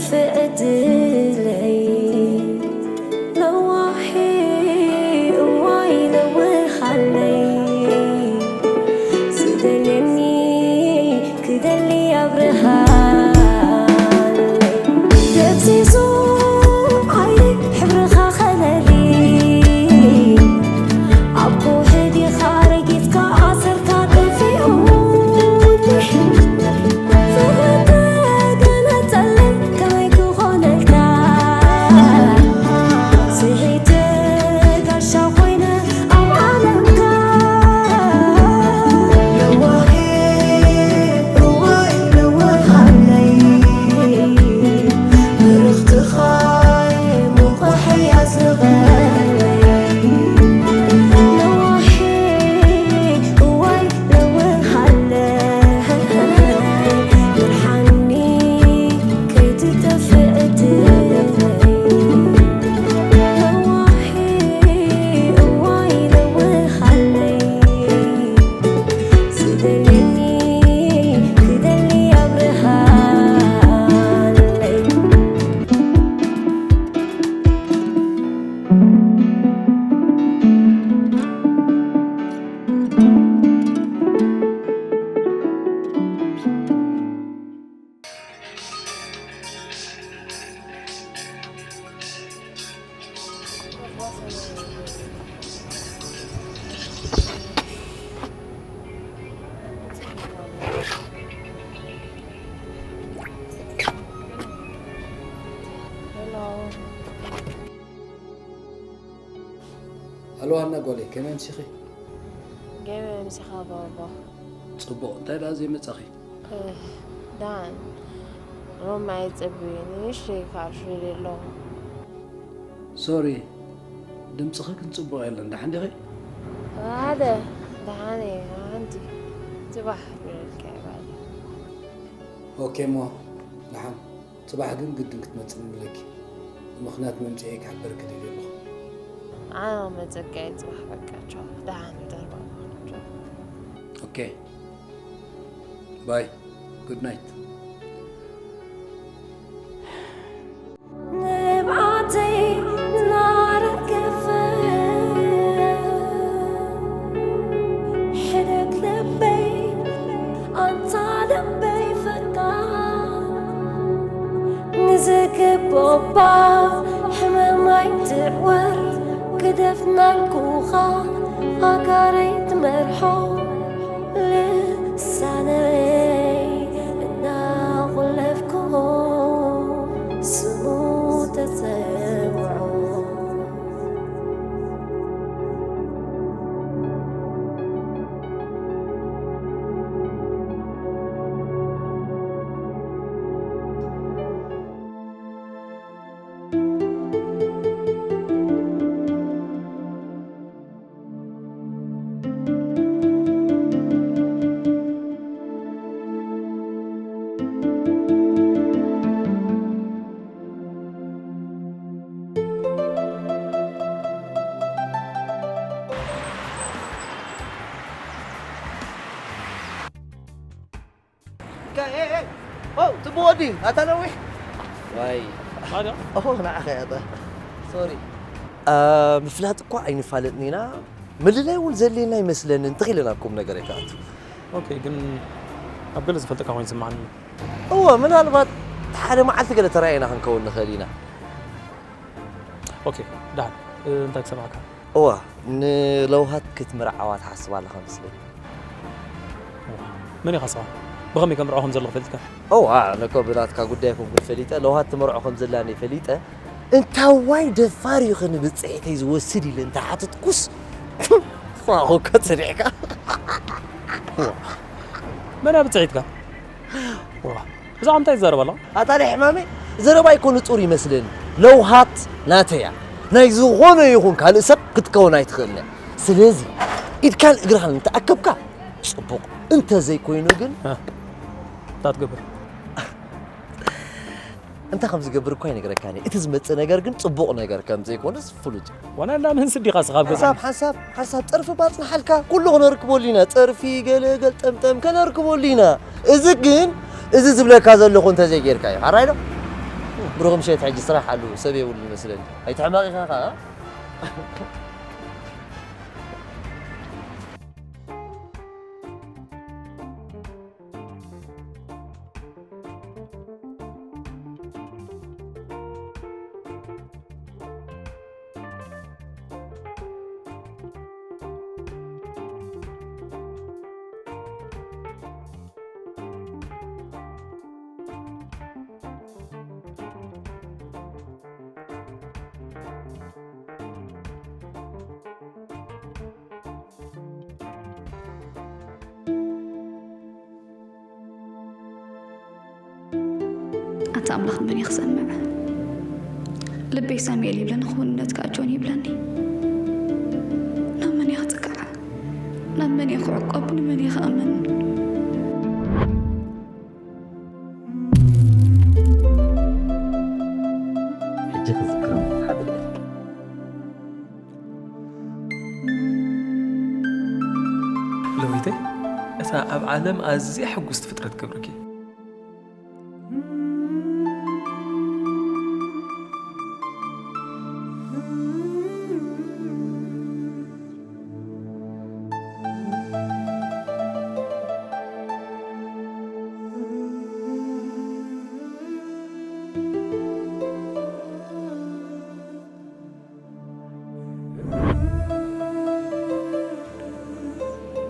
ፍዕድለይ ለዋሒ እዋይ ለውሃለይ ዝደልየኒ ክደሊ ኣብርሃለይ ደብዚዙ ዓይነይ ሕብርኻ ከለሊ ኣብ ከውሒ ዲኻ ረጊጽካ ኣሰርካ ጠፊኡኒ ፍቕሪ ተገለጸለይ ከመይ ክኾነልካ ስሒተ ጋሻ ኮይነ ኣብ ዓለምካ ለዋሂ እዋይ ለዋሃለይ ብርኽትኻ ኣልዋ እና ጓለይ ከመይ ኣምሲኺ? ገበ ምሳኻ ባባ ጽቡቕ እንታይ ደኣ ዘይመጻኺ? ዳን ሮማ ይጽብዩኒ ንእሽተይ ካብ ሽለ ኣለኹ ሶሪ ድምጽኺ ግን ጽቡቕ የለን ደሓን ዲኺ? ሓደ ደሓነ ሓንቲ ጽባሕ ብለልካ ይባል ኦኬ እሞ ደሓን ጽባሕ ግን ግድን ክትመጽእኒ ኣለኪ ብምኽንያት መምጽኤ ክሕበርኪ ደልየ ኣለኹ ኣነ መጸጋይ ጽባሕ በቃ ቻው ደሓን ደርባ ኦኬ ባይ ጉድ ናይት ንብዓተይ እናረገፈ ሕደግ ልበይ ኣንታ ልበይ ፈቃር ንዝግቦ እባ ሕመም ኣይትዕወር ግደፍ እናልኩኻ ኣጋረይ ትመርሖ ልሳነይ እናቑለፍኩ ስሙ ተጸውዖ ጽቡቕ ወዲ ኣታ ነዊሕ ዋይ ሓደ ኦሆ ንዓኸ ያታ ሶሪ ምፍላጥ እኳ ኣይንፋለጥን ኢና ምልላይ እውን ዘድልየና ይመስለኒ እንተኺለ ናብ ቁም ነገር ኣይከኣቱ ኦኬ ግን ኣብ ገለ ዝፈልጠካ ኮይኑ ዝስምዓኒ እዩ እወ ምናልባት ሓደ መዓልቲ ገለ ተራእየና ክንከውን ንኽእል ኢና ኦኬ ዳሓን እንታይ ክሰምዓካ እዋ ንለውሃት ክትምርዓዋ ትሓስብ ኣለኻ መስለኒ መን ኢኻ ስኻ ብኸመይ ከምርዖ ከም ዘለኹ ፈልጥካ እዋ ኣነ እኮ ብናትካ ጉዳይ ኮንኩን ፈሊጠ ለውሃት ትመርዖ ከም ዘላኒ ፈሊጠ እንታዋይ ደፋር እዩ ኸ ንብፅሒተይ ዝወስድ ኢለ እንተሓተትኩስ ዋኹ እኮ ፅኒዕካ መን እያ ብፅሒትካ እዛ እንታይ ትዛረብ ኣለኻ ኣታ ናይ ሕማመ ዘረባይ እኮ ንፁር ይመስለኒ ለውሃት ናተያ ናይ ዝኾነ ይኹን ካልእ ሰብ ክትከውን ኣይትኽእልን እያ ስለዚ ኢድካን እግራን እንተኣከብካ ፅቡቕ እንተዘይኮይኑ ግን እንታይ ትገብር እንታይ ከም ዝገብር እኳ ይነግረካኒ እቲ ዝመፅእ ነገር ግን ፅቡቕ ነገር ከም ዘይኮነስ ፍሉጥ እዩ ዋላ እንዳምህን ስዲኻ ስኻብ ገዛ ሓሳብ ሓሳብ ሓሳብ ፀርፊ ባፅንሓልካ ኩሉ ክነርክበሉ ኢና ፀርፊ ገለ ገልጠምጠም ከነርክበሉ ኢና እዚ ግን እዚ ዝብለካ ዘለኹ እንተዘይጌርካ እዩ ሓራይ ዶ ብሩኽ ምሸት። ሕጂ ስራሕ ኣሉ ሰብ የብሉ ይመስለኒ። ኣይትሕመቕ ኢኻ ኸዓ። ኣታ ኣምላኽ ንመን እየ ክሰምዕ? ልበይ ሳሙኤል ይብለኒ፣ ክውንነት ከኣ ጆን ይብለኒ። ናብ መን እየ ክጽጋዕ? ናብ መን እየ ክዕቆብ? ንመን እየ ክኣምን? ሕጂ ክዝክሮም ሓደ ለዊተይ፣ እታ ኣብ ዓለም ኣዝያ ሕጉስቲ ፍጥረት ክብርኪ።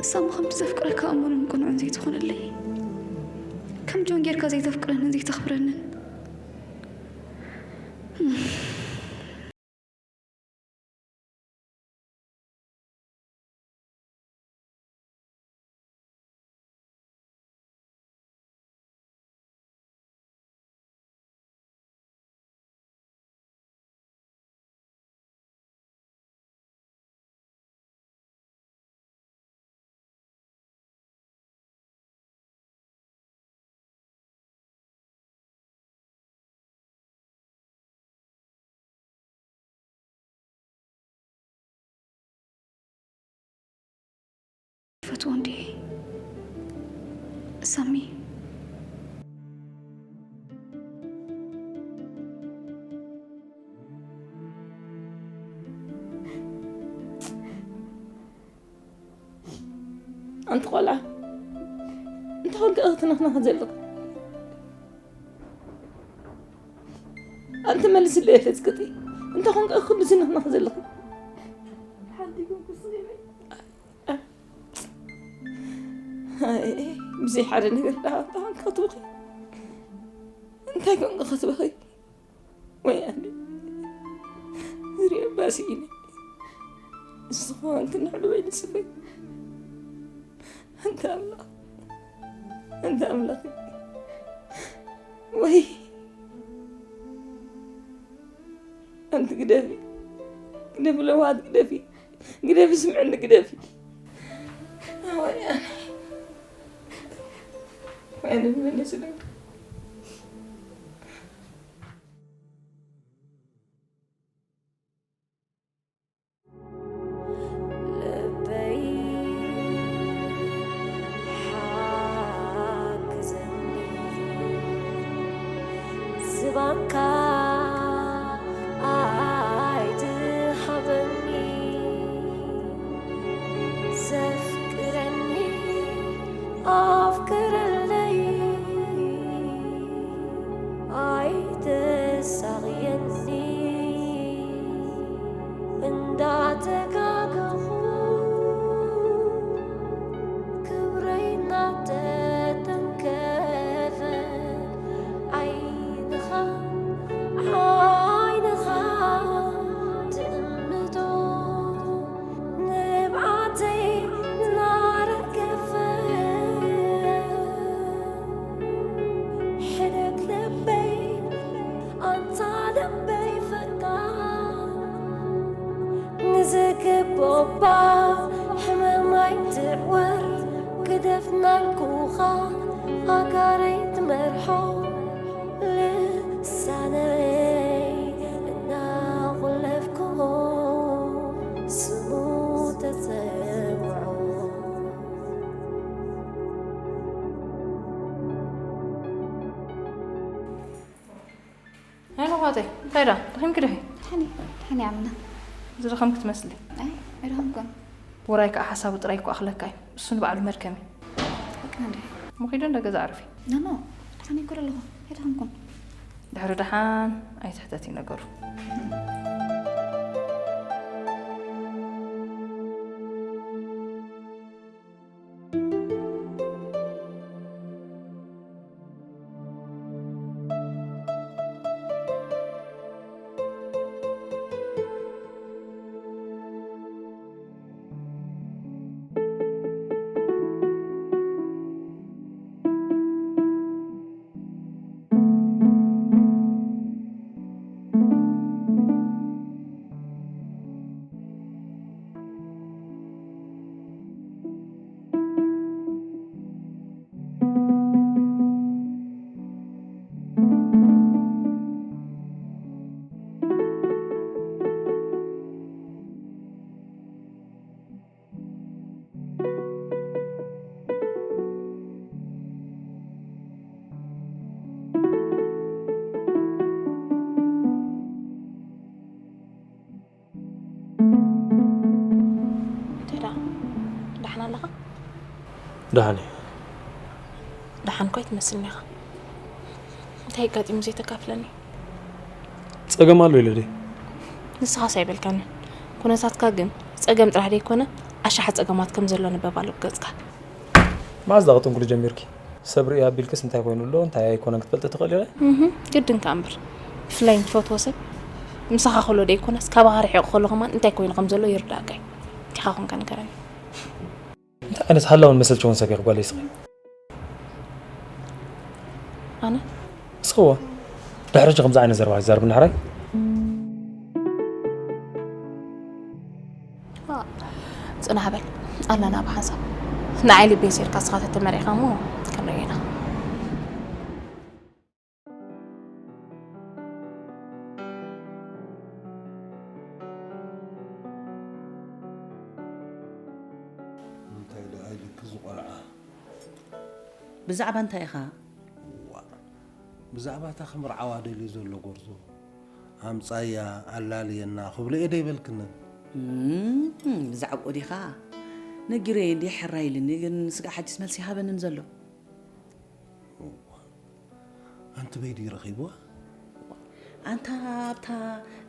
ሳሚ ከምቲ ዘፍቅረካ እሙንን ቅኑዕን ዘይትኾነለይ፣ ከም ጆን ጌርካ ዘይተፍቅረንን ዘይተኽብረንን። ይፈትዎ እንድየ ሳሚ። ኣንቲ ቆልዓ እንታይ ኮንኪ ክትነኽነኺ ዘለኺ? ኣንቲ መልስለይ ሕዝቅጢ እንታይ ኮንኪ ኩሉ ዝነኽነኺ ዘለኺ? ብዘይ ሓደ ነገር ደኣ እንታይ ኮንኪ ክትበኺ? እንታይ ኮንኪ ክትበኺ? ወይ ኣነ ዝሪኦ ባሲ ኢለ ንስኺ ኮንኪ ንዕሉ ወይ ንስፈይ ኣንታ ኣምላኽ ኣንታ ኣምላኽ ወይ ኣንቲ ግደፊ ግደፊ ለዋሃት ግደፊ ግደፊ ስምዕኒ ግደፊ ወይ ኣነ ወይ ኣነ መለስለይ ዝባንካ ኣይትሃበኒ ዘፍቅረኒ ኣፍቅረለይ ኣይተሳቕየኒ እንዳተጋገኹ ክብረይ እናተተንከፈ ዓይንኻ ዓይንኻ ትእምቶ ንብዓተይ እናረገፈ ሕደግ ልበይ ኣንታ ልበይ ፈቃር ንዝግብኦ እባ ሕመም ኣይትዕወር ግደፍ እናልኩኻ ኣጋረይ ትመርሖ ልሳነይ እናቑለፍኩ ስሙ ተጸውዖ። ሃይ መኳተይ፣ እንታይ ዳ ደኺምኪ ዲኺ? ሓኒ፣ ሓኒ ኣምና። ዝደኸምኪ ትመስሊ። ኣይ፣ ኣይደኸምኩን። ውራይ ከዓ ሓሳቡ ጥራይ እኮ ኣኽለካ እዩ። እሱ ንባዕሉ መድከሚ። ሓቅና እንዲኺ። እሞ ኺዱ እንደ ገዛ ኣዕርፊ። ኖ፣ ኖ፣ ደሓን እኮ ኣለኹ። ኣይደኸምኩን። ድሕሪ ደሓን ኣይትሕተቲ እዩ ነገሩ። እንታይ ደኣ? ደሓን ኣለኻ? ደሓን እየ። ደሓን እኮ ኣይትመስልን ኢኻ። እንታይ ኣጋጢሙ ዘይተካፍለኒ? ጸገም ኣሎ ኢለ ድየ? ንስኻስ ኣይበልካንን። ኩነታትካ ግን ጸገም ጥራሕ ደይኮነ ኣሽሓት ጸገማት ከም ዘሎ ንበብ ኣሎ ብገጽካ። መዓዝ ደኣ ክጥንቁሪ ጀሚርኪ? ሰብ ርእዩ ኣቢልክስ እንታይ ኮይኑ ኣሎ እንታይ ኣይኮነን ክትፈልጢ ትኽእሊ ኢኺ? እህ ግድን ከኣ እምበር ብፍላይ ንትፈትዎ ሰብ ምሳኻ ከሎ ደይኮነስ ካባኻ ርሒቑ ከሎ ከማን እንታይ ኮይኑ ከም ዘሎ ይርዳእካ እዩ። እንቲኻ ኮንካ ንገረኒ። እንታይ ዓይነት ሃላውን መሰልቸውን ሰብ ኢኺ ጓለይ ስኺ? ኣነ? እስኺ እወ ድሕሪ ሕጂ ከምዚ ዓይነት ዘረባ ኣይዛረብን ሕራይ? ጽናሕ በል ኣለና ብሓንሳብ ንዓይ ልበይ ሰይርካ ንስኻ ተተመሪዕካ እሞ ክንሪኦ ኢና። እንታይ ደኣ ኢልኪ ዝቆልዓ? ብዛዕባ እንታይ ኢኻ? እዋእ፣ ብዛዕባ እታ ክምርዓዋ ደልዩ ዘሎ ጎርዞ ኣምጻያ ኣላልየና ክብሎ እየ ደይበልክንን? እም፣ ብዛዕባኡ ዲኻ? ነጊረዮ እንድየ ሕራይ ኢሉኒ፣ ግን ስጋዕ ሓጅስ መልሲ ይሃበንን ዘሎ። ኣንቲ በይ ድዩ ረኺብዋ? ኣንታ ኣብታ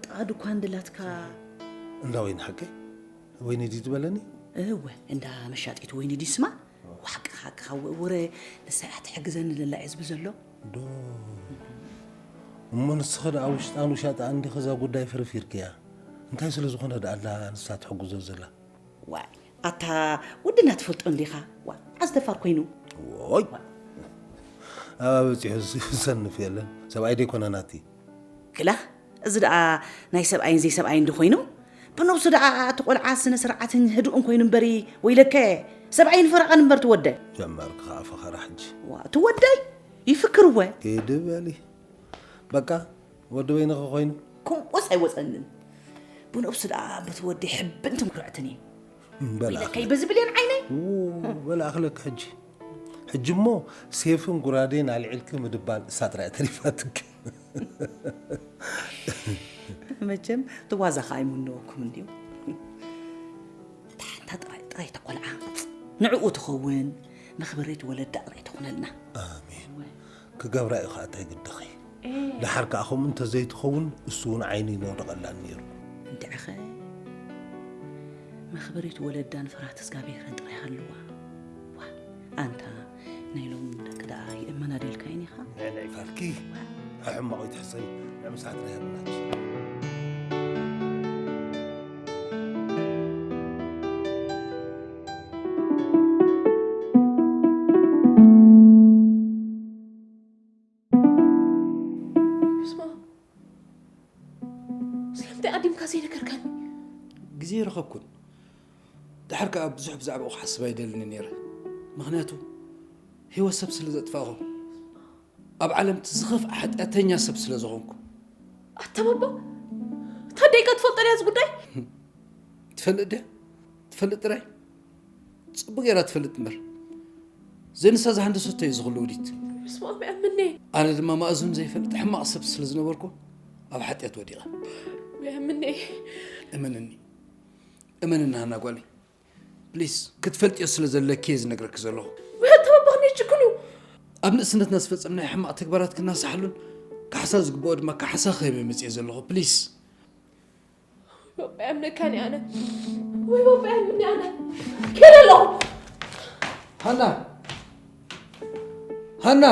ጥቓ ድኳን ድላትካ። እንዳ ወይኒ ሓቀይ? ወይኒ ድዩ ዝበለኒ? እወ፣ እንዳ መሻጢት ወይኒ ድዩ ስማ? ዋሕቂ ሓቅኻ ወረ ንሳ እያ ትሕግዘኒ ደላ እየ ዝብል ዘሎ። ዶ እሞ ንስኺ ደኣ ውሽጣን ውሻጣ እንዲኺ እዛ ጉዳይ ፍርፊርክያ። እንታይ ስለ ዝኾነ ደኣ ኣላ ንሳ ትሕግዞ ዘላ? ዋይ ኣታ ወድና ትፈልጦ እንዲኻ ዋ ኣዝደፋር ኮይኑ ወይ ኣባ በፂሑ ዝሰንፍ የለን ሰብኣይ ደይኮነ ናቲ ክላ እዚ ደኣ ናይ ሰብኣይን ዘይሰብኣይን ዶ ኮይኑ ብነብሱ ደኣ እቲ ቆልዓ ስነ ስርዓትን ህዱእን ኮይኑ እምበሪ ወይለከ ሰብኣይን ፈረቐን እምበር ትወደ ጀመርክ ከዓ ፈኸራ ሕጂ ዋ ትወደይ ይፍክር ወ ሂድ በሊ በቃ ወዲ በይንኺ ኮይኑ? ከምኡስ ኣይወጸንን። ብነብሱ ደኣ በቲ ወዲ ሕብንትን ኩርዕትን እየ። በላ ኢለካ ኣኽለኪ። ይበዝብል እየ ንዓይነይ። ው፣ በላ ኣኽለኪ ሕጂ። ሕጂ እሞ ሴፍን ጉራዴን ኣልዒልኪ ምድባል እሳ ጥራይ ተሪፋትኪ። መቸም ትዋዛ ኸኣ ኣይምነወኩም እንድዩ። እታ ሓንታ ጥራይ ጥራይ ተቆልዓ ንዕኡ ትኸውን መኽበሪት ወለዳ ጥራይ ትኹነልና። ኣሜን። ክገብራ እዩ ከዓ እንታይ ግድኺ። ደሓር ከዓ ከምኡ እንተዘይትኸውን እሱ እውን ዓይኑ ይመውደቐላን ነይሩ። እንድዕኸ መኽበሪት ወለዳን ፍርሃት እግዚኣብሄርን ጥራይ ሃልዋ። ዋ ኣንታ ናይ ሎም ደቂ ደኣ ይእመና ደልካይን ኢኻ። ንዕንዒ ፋልኪ ኣብ ሕማቕ ይትሕሰይ ንዕምሳት ናይ ሃሉናች። ስማ ስለምንታይ ኣዲምካ ዘይነገርካኒ? ግዜ ኣይረኸብኩን። ድሓር ከኣ ብዙሕ ብዛዕባኡ ክሓስብ ኣይደልን ነይረ። ምኽንያቱ ህይወት ሰብ ስለ ዘጥፋእኹ ኣብ ዓለም እቲ ዝኸፍኣ ሓጢኣተኛ ሰብ ስለ ዝኾንኩ። ኣታ ባባ እታ ደይቃ ትፈልጦ ድያ እዚ ጉዳይ? ትፈልጥ ድያ? ትፈልጥ ጥራይ? ጽቡቕ ጌራ ትፈልጥ እምበር ዘይንሳ ዝሃንደሰቶ እዩ ዝኽሉ ውዲት። ብስመ ኣብ ይኣምን እየ። ኣነ ድማ ማእዝኑ ዘይፈልጥ ሕማቕ ሰብ ስለ ዝነበርኩ ኣብ ሓጢኣት ወዲቐ። ወያምኔ እመንኒ እመንኒ ሃና ጓለይ፣ ፕሊስ ክትፈልጥዮ ስለ ዘለኪ እየ ዝነግረኪ ዘለኹ። ወያተባባኽኒ ችክሉ ኣብ ንእስነትና ዝፈጸምናዮ ሕማቕ ተግባራት ክናሳሕሉን ካሕሳ ዝግብኦ ድማ ካሕሳ ክህብ እየ መጽየ ዘለኹ። ፕሊስ በባይ ኣምነካኒ ኣነ ወይ በባይ ኣምኒ ኣነ ከደ ኣለኹ ሃና ሃና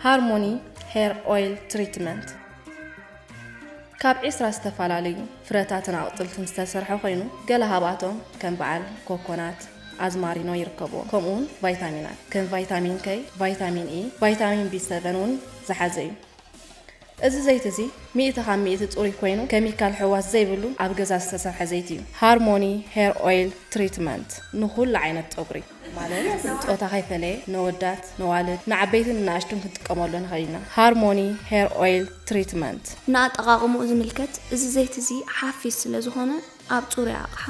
ሃርሞኒ ሄር ኦይል ትሪትመንት ካብ ዒስራ ዝተፈላለዩ ፍረታትን ኣቕጥልትን ዝተሰርሐ ኮይኑ ገለ ሃብኣቶም ከም በዓል ኮኮናት፣ ኣዝማሪኖ ይርከብዎም። ከምኡ እውን ቫይታሚናት ከም ቫይታሚን ከይ፣ ቫይታሚን ኢ፣ ቫይታሚን ቢ ሰቨን እውን ዝሓዘ እዩ። እዚ ዘይቲ እዚ ሚእቲ ካብ ሚእቲ ፅሩይ ኮይኑ ከሚካል ሕዋስ ዘይብሉ ኣብ ገዛ ዝተሰርሐ ዘይቲ እዩ። ሃርሞኒ ሄር ኦይል ትሪትመንት ንኩሉ ዓይነት ፀጉሪ ማለት ፆታ ከይፈለየ ነወዳት ነዋልድ ንዓበይትን ንናእሽቱን ክንጥቀመሉ ንኽእል ኢና። ሃርሞኒ ሄር ኦይል ትሪትመንት። ንኣጠቓቕምኡ ዝምልከት፣ እዚ ዘይቲ እዚ ሓፊስ ስለ ዝኾነ፣ ኣብ ጽሩይ ኣቕሓ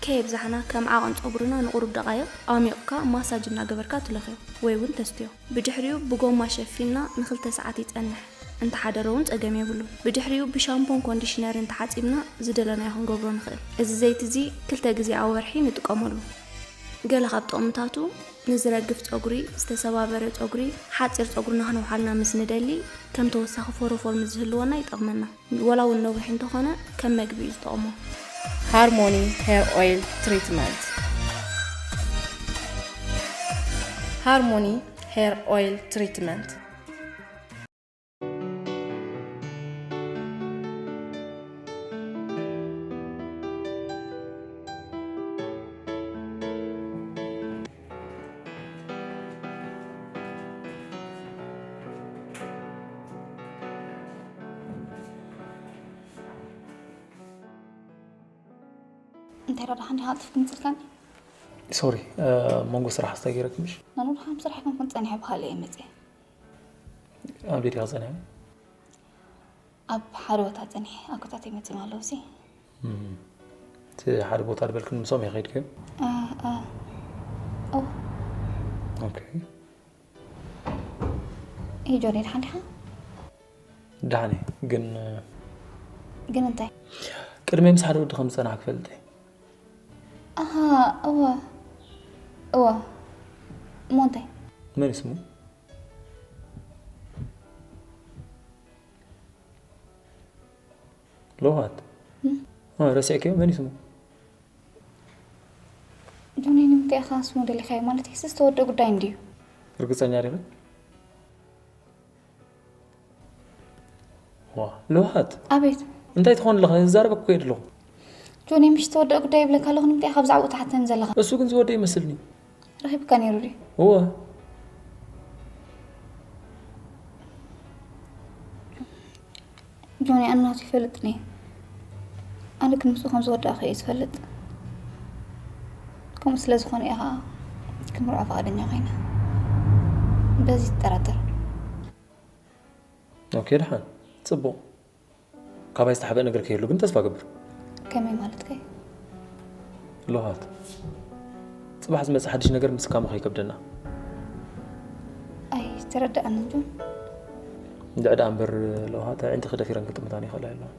ከየብዛሕና ከም ዓቐን ጸጉርና ንቑሩብ ደቓይቕ ኣዕሚቑካ ማሳጅ እናገበርካ ትለኽዮ ወይ እውን ተስትዮ። ብድሕሪኡ ብጎማ ሸፊንና ንኽልተ ሰዓት ይጸንሕ። እንተሓደረ እውን ጸገም የብሉን። ብድሕሪኡ ብሻምፖን ኮንዲሽነርን ተሓጺብና ዝደለናዮ ክንገብሮ ንኽእል። እዚ ዘይቲ እዚ ክልተ ግዜ ኣብ ወርሒ ንጥቀመሉ። ገለ ካብ ጥቕምታቱ፣ ንዝረግፍ ጸጉሪ፣ ዝተሰባበረ ጸጉሪ፣ ሓጺር ጸጉርና ክነውሓልና ምስ ንደሊ፣ ከም ተወሳኺ ፎሮፎር ምስ ዝህልወና ይጠቕመና። ወላ እውን ነዊሕ እንተኾነ ከም መግቢ እዩ ዝጠቕሞ። ሃርሞኒ ሄር ኦይል ትሪትመንት። ሃርሞኒ ሄር ኦይል ትሪትመንት። እንታይ ዶ ደሓን ዲኻ ኣልጥፍ ክምፅልካኒ? ሶሪ፣ መንጎ ስራሕ ኣስታጊረክ ምሽ? ናኑ ደሓን ስራሕ ይኮንኩን ፀኒሐ ብካልእ እየ መፅየ። ኣብ ዴዲኻ ፀኒሐ? ኣብ ሓደ ቦታ ፀኒሐ ኣኮታተይ መፂኦም ኣለዉ ሲ። እቲ ሓደ ቦታ ድበልክን ምሶም ኢኻ ከይድክዮ? ኦኬ። ጆኒ ደሓን ዲኻ? ደሓን እየ፣ ግን ግን እንታይ? ቅድሚ ምስ ሓደ ወዲ ከም ዝጸናሕክ ፈልጥ እየ። ኣሃ፣ እወ፣ እወ። እሞ እንታይ? መን እዩ ስሙ? ለውሃት። እ፣ ረሲዕክዮ? መን እዩ ስሙ? ጆኒ፣ ንምንታይ ኢኻ ስሙ ደሊኻዮ? ማለት፣ እዚ ዝተወደአ ጉዳይ እንድዩ። ርግጸኛ ዲኺ? ዋ፣ ለውሃት። ኣቤት። እንታይ ትኾን ኣለኻ? ዝዛረበኩ እኮ እየ ዘለኹ። ጆኒ፣ ምሽ ዝተወደአ ጉዳይ ይብለካ ኣለኹ፣ ንምንታይ ኢኻ ብዛዕባኡ ትሓተኒ ዘለኻ? እሱ ግን ዝወደአ ይመስልኒ። ረኺብካ ነይሩ ድዩ? እወ። ጆኒ፣ ኣነ ናቱ ይፈልጥኒ። ኣነ ግን ምስኡ ከም ዝወዳእኹ እየ ዝፈልጥ። ከምኡ ስለ ዝኾነ እየ ኸዓ ክንምርዖ ፍቓደኛ ኮይነ። በዚ ትጠራጠር። ኦኬ፣ ደሓን። ጽቡቕ። ካባይ ዝተሓብአ ነገር ከየሉ ግን ተስፋ እገብር። ከመይ ማለትከ? ለውሃት፣ ጽባሕ ዝመጽእ ሓድሽ ነገር ምስካሙ ከይከብደና። ኣይተረድኣንን ጆን። እንድዒ ደኣ እምበር ለውሃት፣ ኣዒንትኺ ደፊረን ክጥምታን ይኽእላ የለዋን።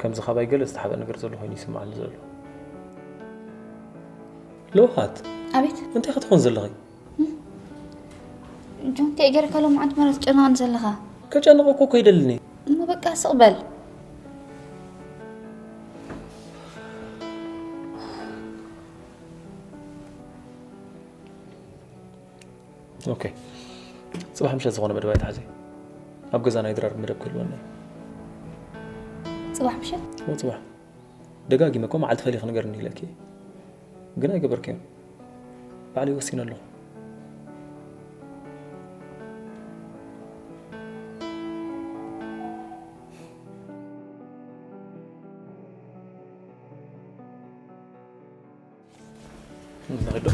ከምዚ ካባይ ገለ ዝተሓብአ ነገር ዘሎ ኮይኑ ይስምዓኒ ዘሎ። ለውሃት፣ ኣቤት። እንታይ ክትኾን ዘለኺ? ጆን፣ እንታይ ጌርካ ሎምዓንቲ መራ ትጨንቐኒ ዘለኻ? ከጨንቐኩ እኮ ኣይደልን እየ። እሞ በቃ ስቕ በል። ኦኬ፣ ጽባሕ ምሸት ዝኾነ መደብ ኣይትሓዚ። ኣብ ገዛ ናይ ድራር መደብ ክህልወና እዩ። ጽባሕ ምሸት? እወ፣ ጽባሕ። ደጋጊመ እኮ መዓልቲ ፈሊኺ ንገርኒ ኢለኪ እየ። ግን ኣይገበርክዮን። ባዕለይ ወሲነ ኣለኹ። ንኸዶ።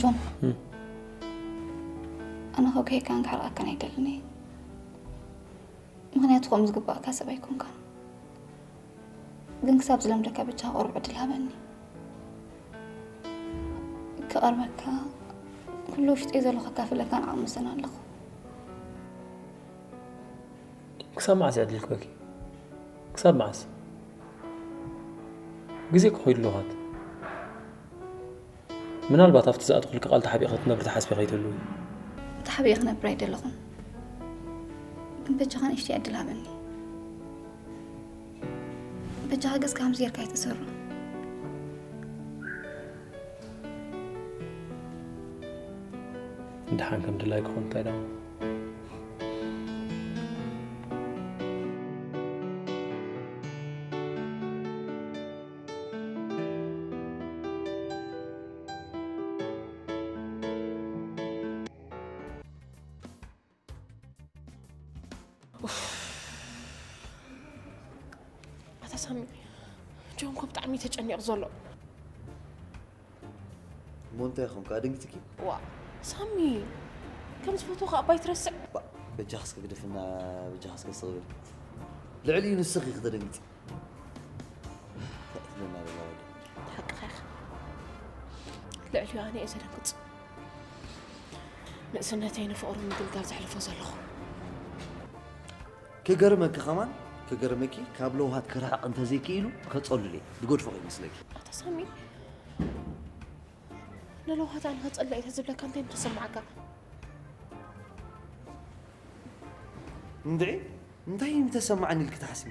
ጆን፣ ኣነ ካብ ከይካን ክሕርቀካን ኣይደልን እየ። ምኽንያቱ ከምኡ ዝግባእካ ሰብ ኣይኮንካን። ግን ክሳብ ዝለምደካ ብቻ ክቐርብ ዕድል ሃበኒ። ክቐርበካ፣ ኩሉ ውሽጠይ ዘሎ ከካፍለካን ዓቕሚ ዘና ኣለኹ። ክሳብ መዓስ ይዕድልክበኪ? ክሳብ መዓስ? ግዜ ክኸይዱ ኣለኻት። ምናልባት ኣብቲ ዝኣተኹልኪ ቃል ተሓቢእኺ ክትነብሪ ትሓስቢ ከይትህልዊ። ተሓቢኤ ክነብር ኣይደለኹን። ግን በጃኻ ንእሽተይ ዕድል ሃበኒ። በጃኻ ገጽካ ከምዚ ጌርካ ኣይተሰሮ። ድሓን ከም ድላይ ክኾን እንታይ ደሞ። ኣታ ሳሚ፣ ጆን እኮ ብጣዕሚ ተጨኒቑ ዘሎ። እሞ እንታይ ይኸውን ከኣ ደንጊጽኪ? ዋ ሳሚ፣ ከም ዝፈትወካ እባ ኣይትረስዕ። ባ በጃኺ እስከ ግደፍና፣ በጃኺ እስከ ስቕ በሊ። ልዕሊኡ ንስኺ ኢኺ ተደንጊጺ። እንታይ ትብለና ዘላ ወዲ? ሓቅኻ ኢኻ። ልዕሊኡ ኣነ እየ ዘደንግጽ። ንእስነተይ ንፍቕሩ ምግልጋል ዘሕልፎ ዘለኹ። ክገርመኪ ከማን ክገርመኪ ካብ ለውሃት ክርሕቕ እንተዘይክኢሉ ከጸሉለይ ዝገድፎ ከይመስለኪ። ኣታ ሳሚ ንለውሃት ኣነ ከጸልላ እየ ተዝብለካ እንታይ ምተሰማዓካ? እንድዒ እንታይ ምተሰማዓኒ ኢልኪ ትሓስቢ?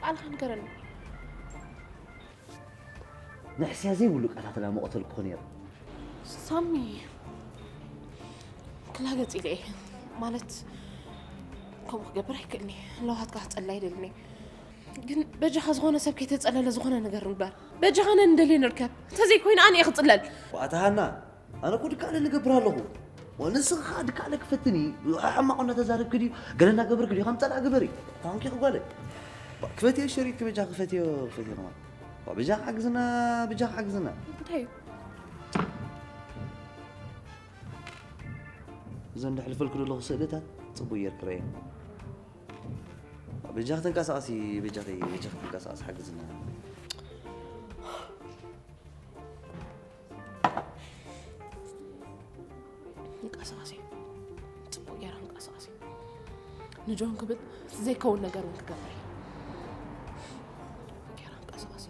ባዕልኻ ንገረኒ። ንሕስያ ዘይብሉ ቃላት ዳ መቐተልኩኺ ነይረ። ሳሚ ክላገጽ ኢለ እየ ማለት ከምኡ ክገብር ኣይክእልኒ ለውሃትካ ክጸላ ኣይደልን እየ ግን በጃኻ ዝኾነ ሰብ ከይተጸለለ ዝኾነ ነገር ንግበር በጃኻ ነን እንደልየ ንርከብ እንተዘይኮይኑ ኣነ እየ ክጽለል ኣታ ሃና ኣነ እኮ ድካለ ልገብር ኣለኹ ወንስኻ ከዓ ድካለ ክፈትኒ ሕማቕ እናተዛረብክ ድዩ ገለ እናገበርክ ድዩ ከም ጸላእ ግበሪ ታንኪ ክጓለ ክፈትዮ ሸሪጥክ በጃ ክፈትዮ ክፈትዮ ከማን ብጃ ሓግዝና ብጃ ሓግዝና እንታይ እዩ እዘን ደሕልፈልኩ ዘለኹ ስእልታት ጽቡቅ ጌርክ ረእየን ብጃኽ ተንቀሳቀሲ ብጃኺ ብጃኽ ተንቀሳቀሲ ሓግዝና ንቀሳቀሲ ጽቡቅ ጌራ ንቀሳቀሲ ንጆን ክብል ዘይከውን ነገር እውን ክገብር እየ ጌራ ንቀሳቀሲ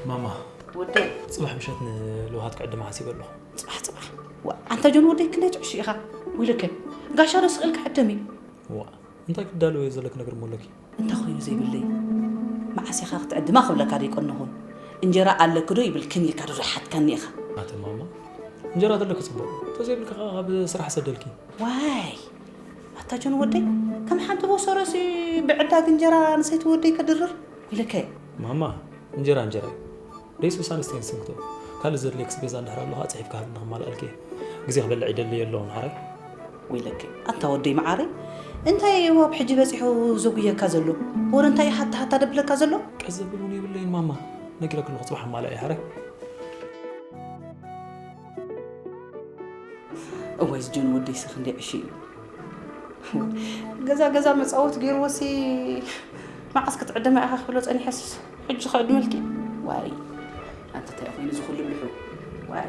ማማ ወደይ ፅባሕ ምሸት ንልውሃት ክዕድማ ሓሲበ ኣለኹ። ፅባሕ ፅባሕ ዋ ኣንታ ጆን ወደይ ክንደይ ትዕሹ ኢኻ? ወይለከ ጋሻ ዶ ስቕ ኢልካ ዕደም እዩ። ዋ እንታይ ክትዳለዊ እየ ዘለኪ ነገር እሞ ኣለኪ። እንታይ ኮይኑ ዘይብለይ? መዓስ ኢኻ ክትዕድማ ክብለካ ደይቀነኹን። እንጀራ ኣለኪ ዶ ይብልክን ኢልካ ዶ ዘይሓትካኒ ኢኻ? ኣቲ ማማ እንጀራ ተለኪ ፅቡቕ፣ እንተዘይብልኪ ከዓ ካብ ስራሕ ሰደልኪ። ዋይ ኣታ ጆን ወደይ ከም ሓንቲ ቦሶሮሲ ብዕዳግ እንጀራ ንሰይቲ ወደይ ከድርር ኢለከ። ማማ እንጀራ እንጀራ እዩ። ደይስ ውሳነ ስተይን ስንክቶ ካልእ ዘድልየክስ ቤዛ እንድሕር ኣሎ ከዓ ፅሒፍካ ሃብኒ ክማልኣልኪ እየ። ግዜ ክበልዕ ይደሊ የለውን ሓራይ። ወይለኪ ኣታ ወደይ መዓረይ እንታይ እዋብ ሕጂ በፂሑ ዘጉየካ ዘሎ? ወረ እንታይ እዩ ሃታ ሃታ ደብለካ ዘሎ? ቀስ ዘብል እውን የብለይን ማማ ነጊረኪ ኣለኹ ፅባሕ ማልኣ እየ ሓራይ። እዋይ ዝጆን ወደይሲ ክንደይ ዕሹ እዩ። ገዛ ገዛ መጻወት ገይርዎሲ፣ መዓስ ክትዕደማ ኢኻ ክብሎ ጸኒሐስ፣ ሕጂ ከዕድመልኪ። ዋይ፣ ኣንተ እንታይ ኮይኑ ዝኹሉ ብልሑ? ዋይ።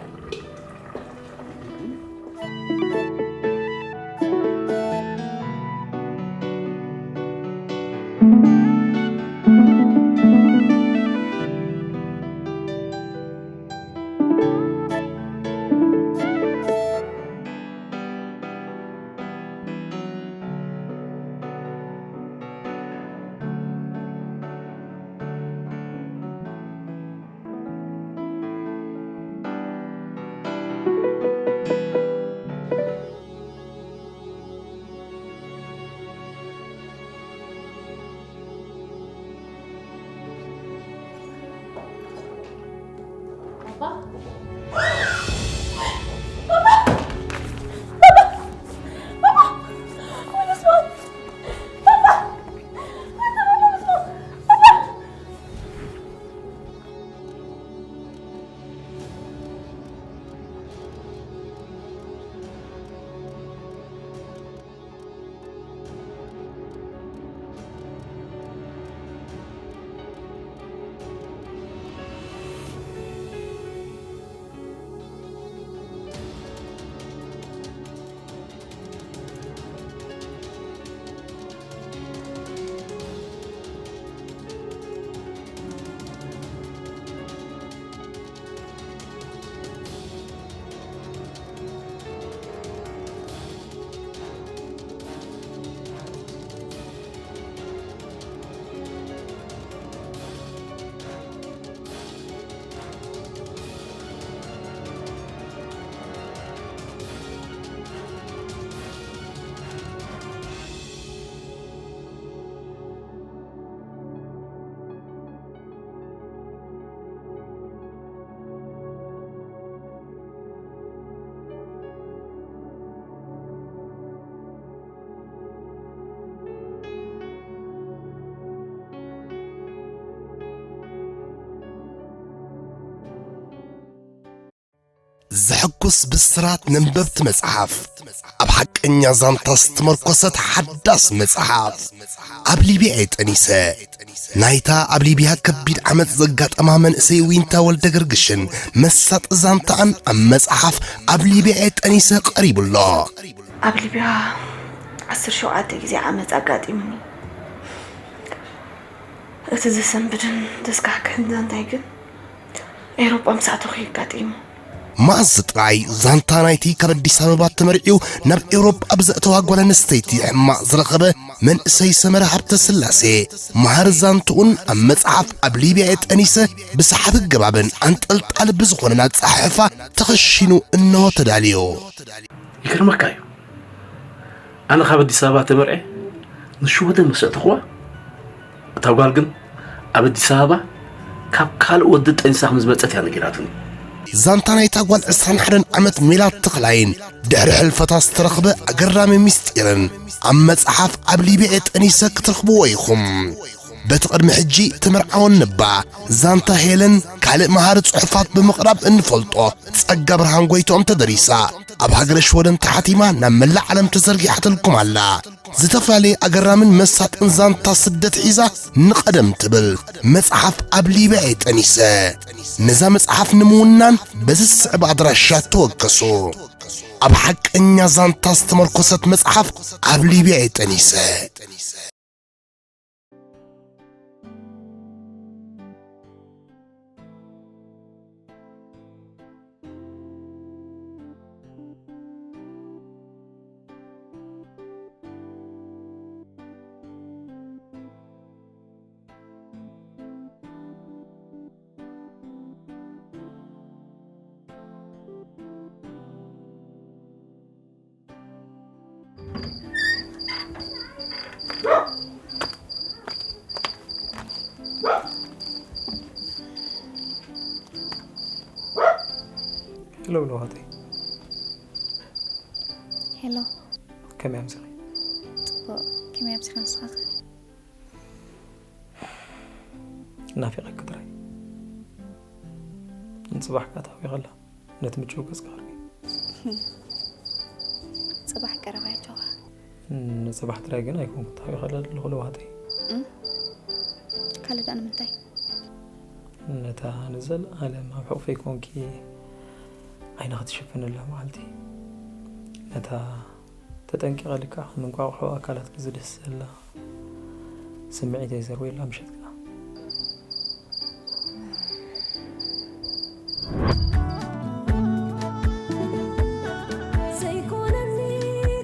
ዘሐጉስ ብስራት ነንበብቲ መጽሓፍ። ኣብ ሓቀኛ ዛንታ ዝተመርኮሰት ሓዳስ መጽሓፍ። ኣብ ሊብያ እየ ጠኒሰ። ናይታ ኣብ ሊብያ ከቢድ ዓመጽ ዘጋጠማ መንእሰይ ዊንታ ወልደ ገርግሽን መሳጢ ዛንታኣን ኣብ መጽሓፍ ኣብ ሊብያ እየ ጠኒሰ ቀሪቡ ኣሎ። ኣብ ሊብያ ዓሰርተ ሸውዓተ ግዜ ዓመጽ ኣጋጢሙኒ። እቲ ዘሰንብድን ዘስካሕክሕን ዛንታይ ግን ኤውሮጳ ምስ ኣተኹ እዩ ኣጋጢሙ። መኣዝ ጥራይ ዛንታ ናይቲ ካብ ኣዲስ ኣበባ ተመርዕዩ ናብ ኤውሮጳ ብዘእተዋ ጓል ኣንስተይቲ ሕማቕ ዝረኸበ መንእሰይ ሰመረ ሃብተ ስላሴ፣ መሃሪ ዛንትኡን ኣብ መጽሓፍ ኣብ ሊብያ እየ ጠኒሰ ብሰሓቢ ገባብን ኣንጠልጣሊ ብዝኾነን ኣጸሓሕፋ ተኸሺኑ እንሆ ተዳልዩ። ይገርመካ እዩ። ኣነ ካብ ኣዲስ ኣበባ ተመርዐ ንሽወደን ምስ ኣእተኽዋ፣ እታ ጓል ግን ኣብ ኣዲስ ኣበባ ካብ ካልእ ወዲ ጠኒሳ ከም ዝመጸት እያ ነጊራትኒ። ዛንታ ናይታ ጓል ዕስራን ሓደን ዓመት ሜላት ተኽላይን ድሕሪ ሕልፈታ ዝተረኽበ ኣገራሚ ምስጢርን ኣብ መጽሓፍ ኣብ ሊብያ ጠኒሰ ክትረኽብዎ ኢኹም። በቲ ቅድሚ ሕጂ ተመርዓወን ነባ ዛንታ ሄለን ካልእ መሃሪ ጽሑፋት ብምቕራብ እንፈልጦ ጸጋ ብርሃን ጎይትኦም ተደሪሳ ኣብ ሃገረ ሽወደን ተሓቲማ ናብ መላእ ዓለም ተዘርጊሓትልኩም ኣላ። ዝተፈላለየ ኣገራምን መሳጥን ዛንታ ስደት ሒዛ ንቐደም ትብል መጽሓፍ ኣብ ሊብያ እየ ጠኒሰ። ነዛ መጽሓፍ ንምውናን በዚ ዝስዕብ ኣድራሻ ተወከሱ። ኣብ ሓቀኛ ዛንታ ዝተመርኮሰት መጽሓፍ ኣብ ሊብያ እየ ጠኒሰ። ሄሎ ብለዋተይ። ሄሎ። ከመይ ኣምሲኺ? ጽቡቕ። ከመይ ኣምሲኻ ንስኻ ኸ? ናፊቐኪ ጥራይ። ንጽባሕ ከኣ ተሃዊኸላ ነቲ ምችው ገጽካ ክርኢ። ንጽባሕ ጥራይ ግን ኣይኮንኩ ተሓቢኸለ ኣለኹ ለዋህተይ። እም? ካልእ ደኣ ንምንታይ? ነታ ንዘለኣለም ኣብ ሕቑፈይ ኮንኪ ዓይንኺ ትሽፍንላ መዓልቲ፣ ነታ ተጠንቂቐ ልክዕ ከም እንቋቑሖ ኣካላትኪ ዝድህሰላ ስምዒተይ ዘርውየላ ምሸት ከኣ። ዘይኮነኒ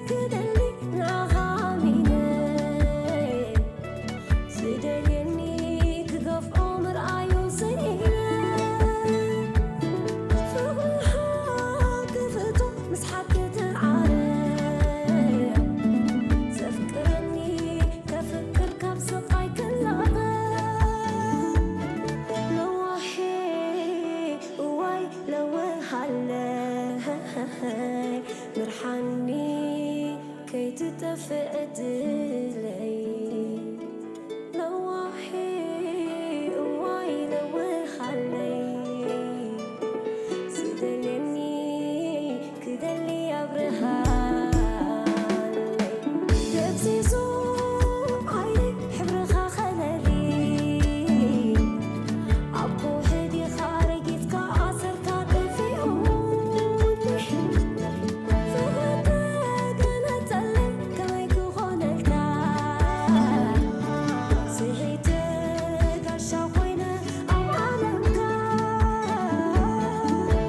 ክደሊ ንዓኻ ኣሚነ፣ ዝደልየኒ ክገፍዖ ምርኣዩ ስኢነ፣ ፍቕርኻ ክፍቶ ምስሓት ክትዓረ፣ ዘፍቅረኒ ከፍቅር ካብ ስቓይ ክላቐቕ፣ ለዋሄ እዋይ ለውሃለይ ምርሓኒ ከይትጠፍእ ዕድለይ፣ ለዋሄ እዋይ ለውሃለይ ዝደልየኒ ክደሊ ኣብርሃለይ፣ ደብዚዙ ዓይነይ ሕብርኻ ከለሊ፣ ኣብ ከውሒ ዲኻ ረጊጽካ ኣሰርካ ጠፊኡኒ፣ ፍቕሪ ተገነጸለይ ከመይ ክኾነልካ፣ ስሒተ ጋሻ ኮይነ ኣብ ዓለምካ፣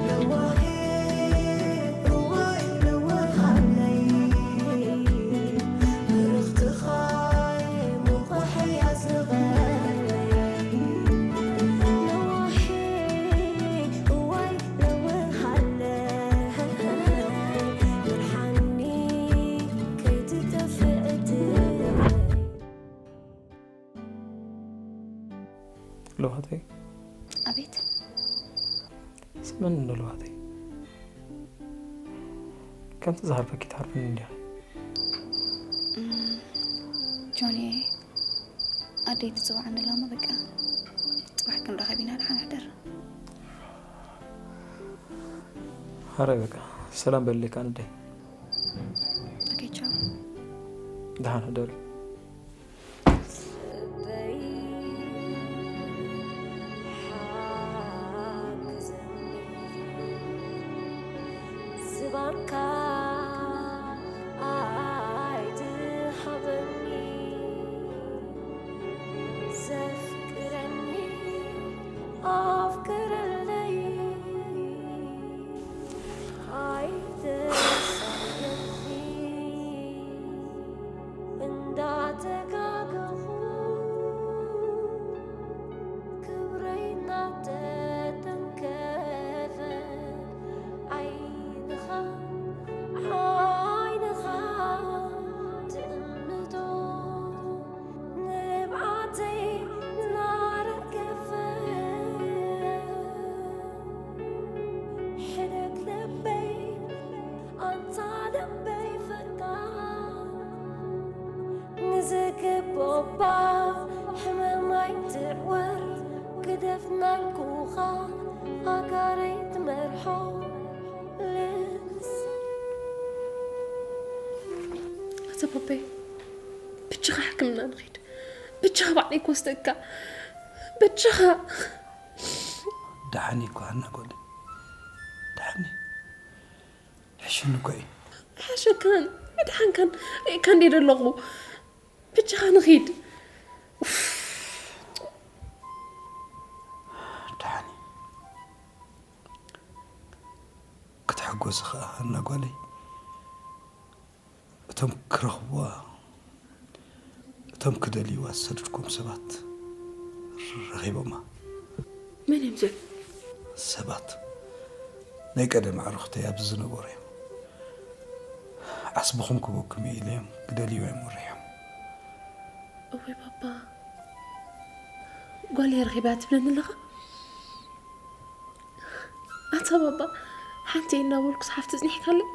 ለዋሄ እዋይ ለዋሃለይ፣ ብርኽትኻ ሙቑሐይ ኣስልቐለይ፣ ለዋሄ እዋይ ለዋሃለይ፣ ብርሃኒ ከይትጠፍእ ዕድለይ። ለዋህተይ፣ ኣቤት። ስምዕኒ እንዶ ለዋህተይ፣ ከምቲ ዝሃርፈኪ ትሃርፍኒ እንዲኺ። እም፣ ጆኒ፣ ኣደይ ትጽውዓኒ ኣላ እሞ በቃ ጽባሕ ክንራኸብ ኢና፣ ደሓን ሕደር። ሓራይ በቃ ሰላም በልለይ ከኣ ንደይ። ኦኬ፣ ቻው። ደሓን ሕደሪ። ዝባንካ ኣይትሃበኒ፣ ዘፍቅረኒ ኣፍቅረለይ፣ ኣይተሳየኒ እንዳተጋገኹ፣ ክብረይ እናተተንከፈ፣ ዓይንኻ ዓይንኻ ትእምቶ፣ ንብዓተይ እናረገፈ፣ ሕደግ ልበይ ኣንታ ልበይ ፈቃር፣ ንዝግብኦ እባ ሕመም ኣይትዕወር፣ ግደፍ እናልኩኻ ኣጋረይ ትመርሖ ልብስ። ኣታ ባባይ፣ ብቻኻ ሕክምና ንኺድ፣ ብቻኻ ባዕለይ ክወስደካ፣ ብቻኻ። ደሓን እኮ ሃና ጓለይ፣ ደሓን ሕሽኒ እኮ እዩ። ኣይሓሸካን ኣይደሓንካን ርኢካ እንደ ዘለኹ፣ ብቻኻ ንኺድ። ኡፍ። ደሓን እዩ። ክትሕጎሲ ኸኣ ሃና ጓለይ፣ እቶም ክረኽብዋ፣ እቶም ክደልይዋ ዝሰደድኩም ሰባት ረኺቦማ። መን እዮም እዚኦም? ሰባት ናይ ቀደም ኣዕሩኽተይ ኣብዚ ዝነበሩ እዮም። ዓስብኹም ክበኩም እየ ኢለዮም ክደልይዋ እዮም ወሪሖም። እወይ ባባ፣ ጓለይ ረኺበያ ትብለኒ ኣለኻ? ኣታ ባባ፣ ሓንቲ እናበልኩስ ሓፍቲ ጽኒሕካለይ?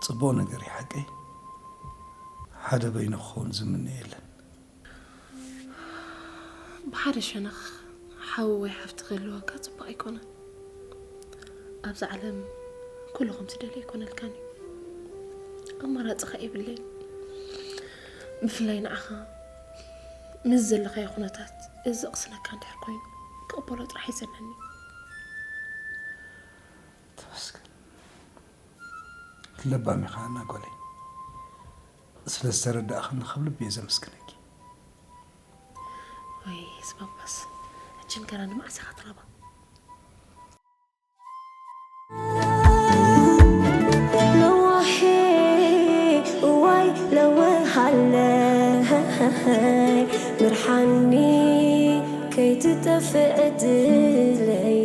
ጽቡቕ ነገር እዩ ሓቀይ። ሓደ በይኑ ክኸውን ዝምነ የለን። ብሓደ ሸነኽ ሓው ወይ ሓፍቲ ክህልወካ ጽቡቕ ኣይኮነን። ኣብዚ ዓለም ኩሉ ከም ትደልዮ ኣይኮነልካን እዩ። ኣማራፂ ኸ የብለይ። ብፍላይ ንዓኻ ምስ ዘለኻዮ ኩነታት እዚ ቕስነካ እንድሕር ኮይኑ ክቕበሎ ጥራሕ እዩ ዘለኒ። ተመስገን። ለባም ኢኻ ኣና ጓለይ። ስለ ዝተረዳእኽኒ ካብ ልቢ እየ ዘመስግነኪ። ወይ ስባባስ፣ ሕጂ ንገራኒ፣ መዓስ ኢኻ ትረባ? ለዋሄ እዋይ ለወሃለይ ምርሓኒ ከይትጠፍእ ዕድለይ።